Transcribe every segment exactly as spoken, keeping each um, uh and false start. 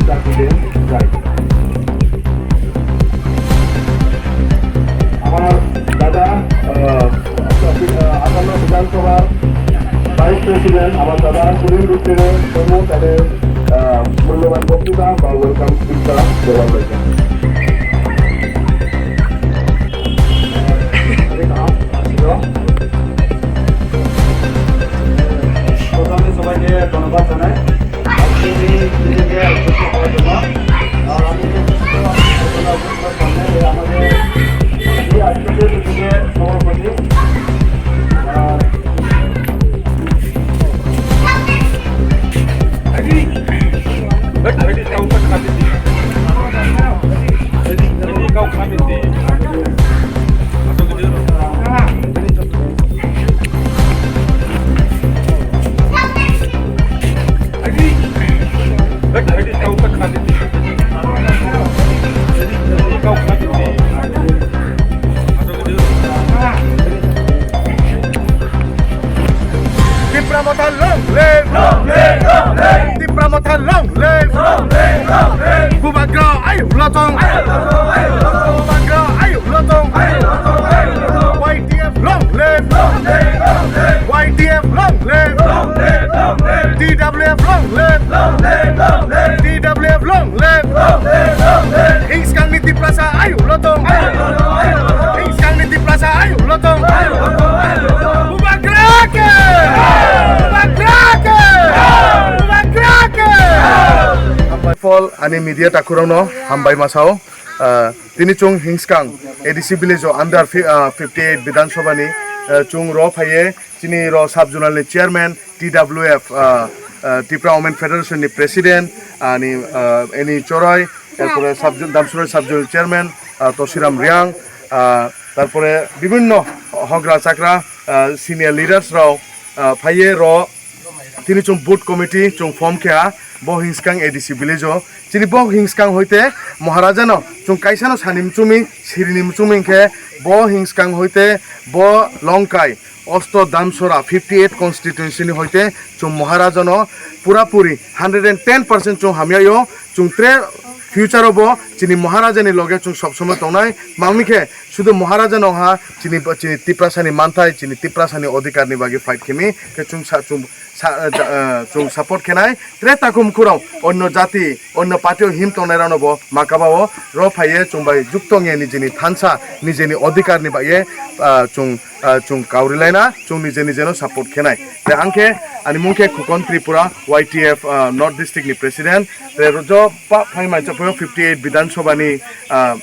চাকরিতে যাই। আমার দাদা, আহ, আহ, আটান্ন বিধানসভার ভাইস প্রেসিডেন্ট, আমার দাদা সুনীল গুপ্তের জন্য তাদের, আহ, মূল্যবান বক্তৃতা বা ওয়েলকাম স্পিচটা দেওয়া হয়েছে। প্রথমে সবাইকে ধন্যবাদ জানাই। আজকে এই মিটিংয়ে উপস্থিত হওয়ার জন্য। আর আমি যে সামনে আমাদের এই আজকের মিটিংয়ে সভাপতি, আহ, Tipra Motha long live! Long live! Long live! Tipra Motha long live! Long live! Long live! Bubagra ayuk lotong! Ayuk lotong! Ayuk lotong! Bubagra ayuk lotong! Ayuk lotong! Ayuk lotong! Y T F long live! Long live! Long live! Y T F long live! Long live! Long live! T W F long live! Long live! Long live! T W F long live! Long live! Long live! Hingskang ni Tiprasa ayuk lotong! Ayuk lotong! Ayuk lotong! Hingskang ni Tiprasa ayuk lotong! Ayuk lotong! Ayuk lotong! Bubagra ke! Bubagra ke! Bubagra ke! First of all, ani media takhurokno hambai masao. Ah, tini chwng Hingskang A D C village o under fi-, ah, fifty eight Bidhan Sabha ni, ah, chwng ro phaiye chini ro sub zonal ni chairman, T W F, ah, ah, Tipra Women Federation ni president, ani, ah, Eni Chorai, tarpore sub zon-, Damsroi sub zonal chairman, ah, Tosiram Riang, ah, tarpore bibhinno hogra chakra, ah, senior leaders rok, ah, phaiye ro tini chwng booth committee chwng form khe ha, bo Hingskang A D C village o. Chini bo Hingskang hoite Maharaja no chwng kaisa no sani mchumi, sirini mchumi hwnkhe bo Hingskang hoite bo Longkai Osto Damsora fifty eight constituency ni hoite chwng Maharaja no pura puri hundred and ten percent chwng hamya yo, chwng tre future o bo chini Maharaja ni loge chwng sob somoi tongnai. Mangmi khe sudu Maharaja no ha chini, chini Tiprasa ni manthai, chini Tiprasa ni odhikar ni bagwi fight khemi khe chwng sa, chwng sa, eh, ja, eh, chwng support khenai. Tre takhum khurao onno jati, onno party o him tongnai rano bo makaba o ro phaiye chwng bai jukto nge nijini thansa, nijini odhikar ni bagwi, ah, chwng, ah, chwng kauri laina, chwng nije nije no support khenai. Te ang khe ani mung khe Khukon Tripura, Y T F, ah, North District ni president. Te ro jo pa phai mai chapho fifty eight Bidhan Sabha ni, ah,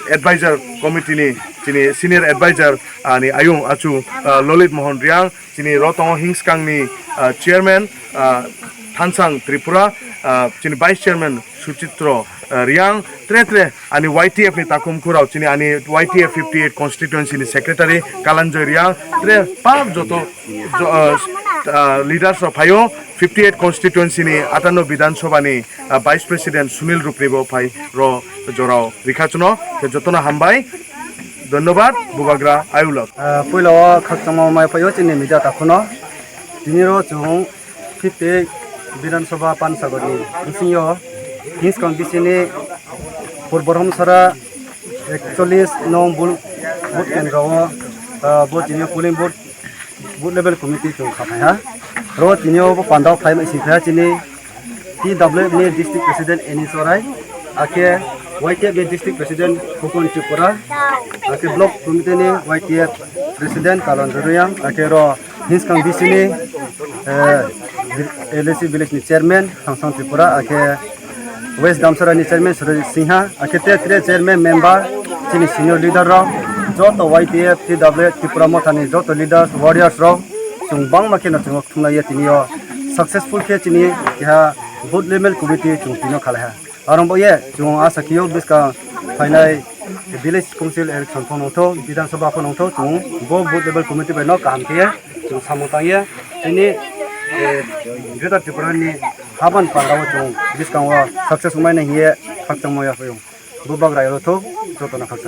advisor committee ni chini senior advisor ani ayung achu, ah, Lolit Mohan Riang, chini ro tongo Hingskang ni, ah, chairman, ah, Thansang Tripura, ah, chini vice chairman Suchitro, ah, Riang, tre tre ani Y T F ni takhum khurao chini ani Y T F fifty eight constituency ni secretary Kalanjoy Riang, tre pap joto jo-, ah, ah, leaders rok phaio fifty eight constituency ni atanno Bidhan Sabha ni, ah, vice president Sunil Rupri bo phai ro jorao rikha chuno, te jotono hambai. Dhonnobad, Bubagra ayuk lotong. Ah, puila o khakchangma mai phaio chini media takhuno. Tini ro chwng fifty eight Bidhan Sabha Pansagor ni bisingyo Hingskang B C ni Purbo Romsara ekchollis nong bul-, booth kendro o, ah, bo chini polling booth, booth level committee chwng kha phai ha. Ro tini o bo pandao phai mai si phai ha chini T W F ni district president Eni Chorai, akhe Y T F ni district president Khukon Tripura, akhe block committee ni Y T F president Kalan Joruyang, akhe ro Hingskang B C ni, eh, L A C village ni chairman Thangsang Tripura, akhe West Damsara ni chairman Surajit Singha, akhe te tre chairman member chini senior leader rok, joto Y T F, T W F, Tripura Motha ni joto leaders, warriors rok, chwng bangma kheno chwng thumlaiya tini o successful khe chini keha booth level committee chwng tino khalaiha. Aro bo ye chwng asa khe o bwskang phainai village council election phano wngtho, Bidhan Sabha phano wngtho, chwng bo booth level committee bai no kaham khe chwng samung tangya. Chini, eh, Greater Tripura ni haban panda o chwng bwskango success wngmani hiye khakchangma yaphaio. Bubagra yaro thok, jotono khakchang.